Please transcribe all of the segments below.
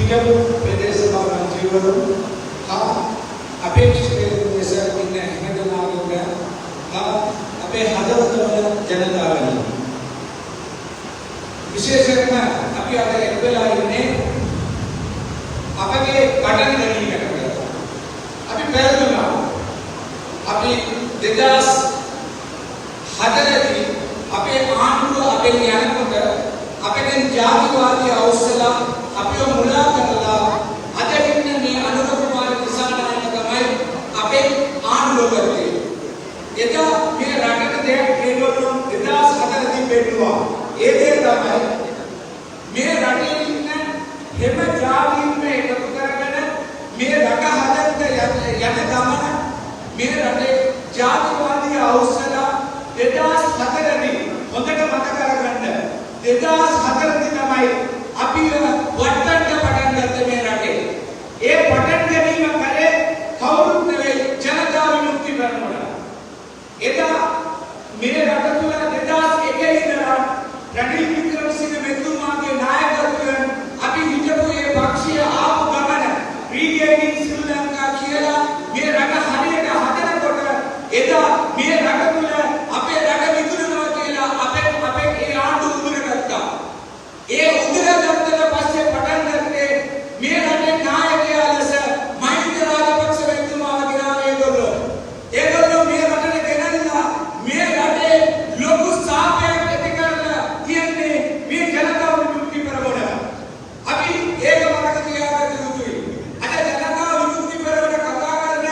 හිටපු ප්‍රදේශ සභා මන්ත්‍රීවරුන් හා අපේක්ෂකයන් ලෙස ඉන්න හැම දෙනාගේම හා අපේ හදවත වන ජනතාවනි, විශේෂයෙන්ම අපි අද එක් වෙලා ඉන්නේ අපගේ පටන් ගැනීමකට. අපි පෙරදුනා. අපි 2004 දී අපේ ආණ්ඩුව අපෙන් යනකොට අපෙන් ජාතිවාදී අවස්සලා අපිව මුලා කරලා අද ඉන්න මේ අනුර කුමාර දිසානායක තමයි අපේ ආණ්ඩුව ගත්තේ. එදා මේ රටට දෙයක් ඒගොල්ලෝ 2004 දී පෙන්නුවා. ඒ දේ තමයි මේ රටේ ඉන්න හැම ජාතීන්ම එකතු කරගෙන මේ රට හදන්න යන ගමන. මේ රටේ ජාතිවාදී අවස්සලා 2004 දී, හොඳට මතක කරගන්න, 2004 දී තමයි අපි වටන්න පටන් ගත්තේ මේ රටේ. ඒ පටන් ගැනීම කරේ කවුරුත් නෙවෙයි, ජනතා විමුක්ති පෙරමුණ. එදා මේ රට තුල 2001 ඉඳලා රනිල් වික්‍රමසිංහ මැතිතුමාගේ නායකත්වයෙන් අපි හිටපු ඒ පක්ෂය ආපු ගමන රීගේනින් ශ්‍රී ලංකා කියලා මේ රට හරියට හදනකොට, එදා මේ රට තුල අපේ රට විකුණනවා කියලා අපේ අපේ ඒ ආණ්ඩුව උදුරගත්තා. ඒ උදුරගත්තට පස්සේ පටන් ගත්තේ මේ රටේ නායකයා ලෙස මහින්ද රාජපක්ෂ මැතිතුමාව ගෙනාවේ ඒගොල්ලෝ. ඒගොල්ලෝ මේ රටට ගෙනල්ලා මේ රටේ ලොකු සාපයක් ඇති කරලා තියන්නේ මේ ජනතා විමුක්ති පෙරමුණ. අපි ඒක මතක තියාගත යුතුයි. අද ජනතා විමුක්ති පෙරමුණ කතා කරන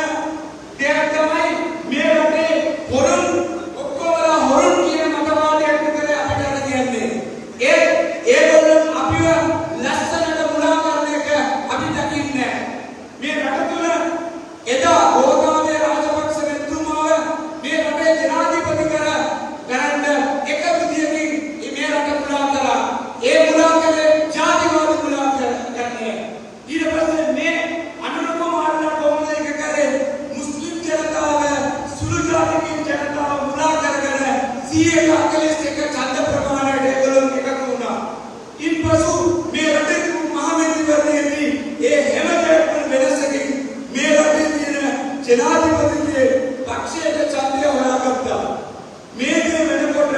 දෙයක් තමයි මේ රටේ හොරුන් ඔක්කොමලා හොරුන් කියන මතවාදයක් විතරයි අපිට අර කියන්නේ. ඒ ඒගොල්ලෝ අපිව ලස්සනට මුලා කරන එක අපි දකින්නේ. මේ රට තුල එදා ගෝඨාභය රාජපක්ෂ මැතිතුමාව මේ රටේ ජනාධිපති කරන්න එක විදියකින් මේ රට මුලා කරා. ඒ මුලා කළේ ජාතිවාදී මුලා කරන්නේ. ඊට පස්සේ මේ අනුර කුමාරලා කොහොමද ඒක කරේ? මුස්ලිම් ජනතාව, සුළු ජාතිකයන් ජනතාව මුලා කරගෙන 141 ඡන්ද ප්‍රමාණයට ඒගොල්ලෝ එකතු වුණා. ඉන්පසු මේ රටේ තිබුණු මහ මැතිවරණයේදී ඒ හැම දෙයක්ම වෙනසකින් මේ රටේ තියෙන ජනාධිපතිගේ පක්ෂයට ඡන්දය හොයාගත්තා. මේ දේ වෙනකොට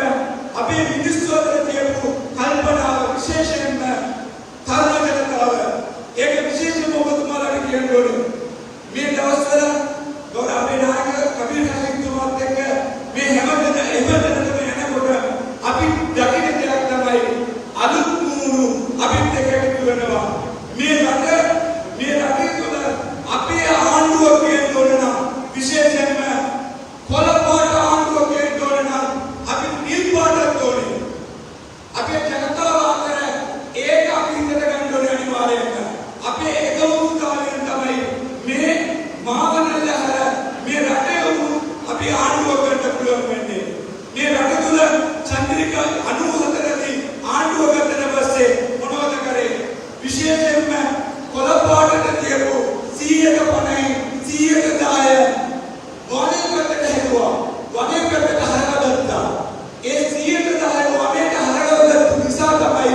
අපේ මිනිස්සු අතර තියපු කල්පනාව, විශේෂයෙන්ම තරුණ ජනතාව, ඒක විශේෂයෙන්ම ඔබතුමාලාට කියන්න ඕනේ. මේ දවස්වල ගෞරව අපේ නායක කබීර් හෂීම්තුමාත් එක්ක මේ හැම තැන හැම තැනටම යනකොට අපි දකින දෙයක් තමයි අලුත් මූණු අපිත් එක්ක එකතු වෙනවා. මේ රටේ තුල අපේ ආණ්ඩුව කියන්න ඕන නම්, විශේෂයෙන්ම කොළ පාට ආණ්ඩුව කියන්න ඕන නම්, අපි නිල් පාටත් ඕනේ. අපේ ජනතාව අතර ඒක අපි හිතට ගන්න ඕනේ අනිවාර්යයෙන්ම. අපේ එකමුතුතාවයෙන් තමයි මේ මාවනල්ල හැර මේ රටේ වුණු අපි ආණ්ඩුව ගන්න පුළුවන් වෙන්නේ. මේ රට තුල චන්ද්‍රිකා 94 දී ආණ්ඩුව ගත්තට පස්සේ මොනවද කරේ? විශේෂයෙන්ම කොළ පාටට තියපු 100ක 50යි 100ක 10 වනේ පැත්තට හැදුවා. වනේ පැත්තට හරවගත්තා. ඒ 100ක 10 වනේට හරවගත්තු නිසා තමයි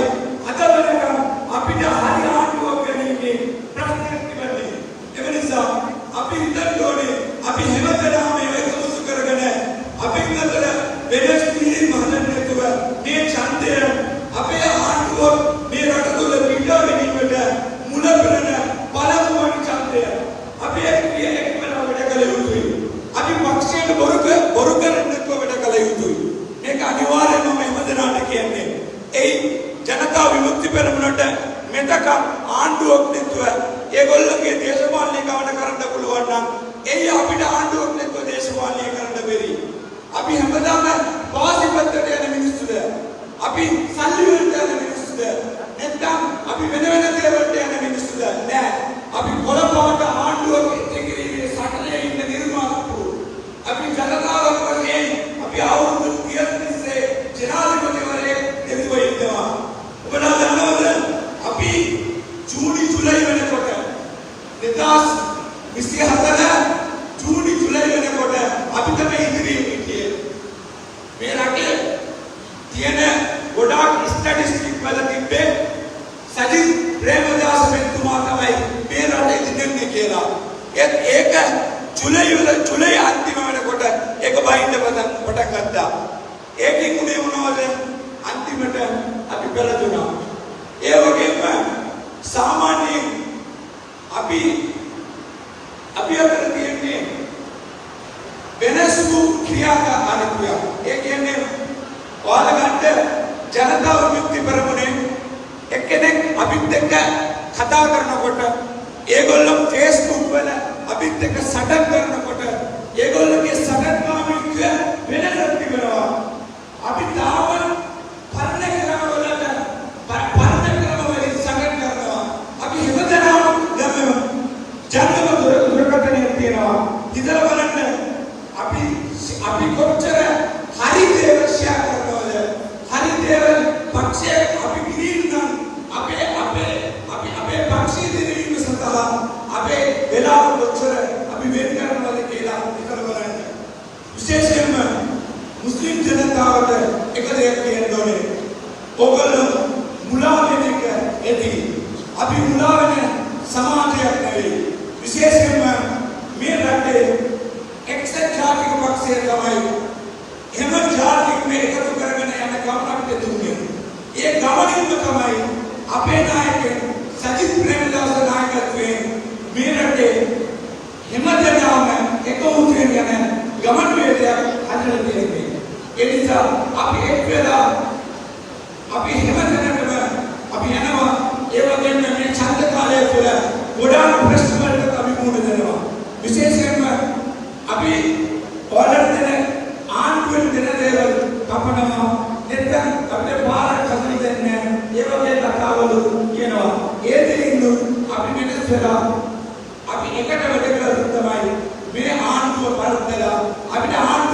අද වෙනකම් අපිට හරි ආණ්ඩුවක් ගැනීමේ ප්‍රශ්නයක් තිබෙන්නේ. එම නිසා අපි හිතන්න ඕනේ අපි හැමදෙනාම ඒව එකමුතු කරගෙන අපින් අතර වෙනස් කිරීම හදන්න නැතුව මේ ඡන්දය අපේ ආණ්ඩුව මේ රට තුළ පිටා ගැනීමට මුල පෙරන පළමු වන ඡන්දය. අපි එක් එක් වෙලා වැඩ කළ යුතුයි. අපි පක්ෂයට බොරු කරන්නේ නැතුව වැඩ කළ යුතුයි. මේක අනිවාර්යයෙන්ම මම හැමදෙනාට කියන්නේ. ඒ ජනතා විමුක්ති පෙරමුණට මෙතකම් ආණ්ඩුවක් නැතුව ඒගොල්ලන්ගේ දේශපාලනය ගමන කරන්න පුළුවන් නම්, එයි අපිට ආණ්ඩුවක් නැතුව දේශපාලනය කරන්න බැරි? අපි හැමදාම වාසි පැත්තට යන මිනිස්සුද? අපි සල්ලි වලට යන මිනිස්සුද? නැත්නම් අපි වෙන වෙන දේවල්ට යන මිනිස්සුද? නෑ. අපි කොළ පාට ආණ්ඩුවක් ඇති කිරීමේ සටනේ ඉන්න නිර්මාතෘ. අපි ජනතාවක් වශයෙන් අපි අවුරුදු 30 තිස්සේ ජනාධිපතිවරයෙක් නැතුව ඉන්නවා. ඔබලා දන්නවද, අපි ජූනි ජුලයි වෙනකොට, 2024 ජූනි ජුලයි වෙනකොට අපි තමයි ඉදිරියෙන් හිටියේ. මේ රටේ තියෙන ගොඩාක් ස්ටැටිස්ටික් වල තිබ්බේ සජිත් ප්‍රේමදාස ජනාධිපතිතුමා තමයි මේ රටේ දිනන්නේ කියලා. ඒත් ඒක ජූලයි වල ජූලයි අන්තිම වෙනකොට ඒක බහින්න පටන් ගත්තා. ඒකෙන් උනේ මොනවද? අන්තිමට අපි පෙරදුනා. ඒ වගේම සාමාන්‍යයෙන් අපි අපි අතර තියෙන්නේ වෙනස් වූ ක්‍රියාකාරීත්වයක්. ඒ කියන්නේ ඔයාලා ගන්න ජනතා විමුක්ති පෙරමුණේ එක්කෙනෙක් අපිත් එක්ක කතා කරනකොට, ඒගොල්ලෝ Facebook වල අපිත් එක්ක සටන් කරනකොට, ඒගොල්ලෝගේ සටන්කාමීත්වය වෙනසක් තිබෙනවා. අපි තාම පරණ ක්‍රමවලට පරණ ක්‍රම වලින් සටන් කරනවා. අපි හැමදෙනාම දැන් ජංගම දුරකථනයක් තියෙනවා. හිතලා බලන්න, අපි අපි කොච්චර හරි දේවල් ෂෙයා කරනවද? හරි දේවල් පක්ෂය අපි ග්‍රීන් නම් අපේ අපේ අපි අපේ පක්ෂය දිනවීම සඳහා අපේ වෙලාව කොච්චර අපි වෙන් කරනවද කියලා හිතලා බලන්න. විශේෂයෙන්ම මුස්ලිම් ජනතාවට එක දෙයක් කියන්න ඕනේ. ඔයගොල්ලෝ මුලා වෙන එක ඇති. අපි මුලා වෙන සමාජයක් නෙවෙයි. විශේෂයෙන්ම මේ රටේ එක්සත් ජාතික පක්ෂය තමයි හැම ජාතිකම එකතු කරගෙන යන ගමන අපිට දුන්නේ. ඒ ගමනින්ම තමයි අපේ නායකයන් සජිත් ප්‍රේමදාස නායකත්වයෙන් මේ රටේ හැම දෙනාම එකමුතු වෙන යන ගමන් වේගයක් හදලා තියෙන්නේ. ඒ නිසා අපි එක් වෙලා අපි හැම තැනකම අපි යනවා. ඒ වගේම මේ ඡන්ද කාලය තුළ ගොඩාක් ප්‍රශ්න වලට අපි මුහුණ දෙනවා. විශේෂයෙන්ම අපි ඔයාලට දෙන ආණ්ඩුවෙන් දෙන දේවල් කපනවා, නැත්නම් අපිට පාරක් හදලා දෙන්නේ නැහැ. ඒ වගේ කතාවලු කියනවා. ඒ දෙයින් අපි වෙනස් වෙලා අපි එකට වැඩ කළා තමයි මේ ආණ්ඩුව පරද්දලා අපිට ආණ්ඩුව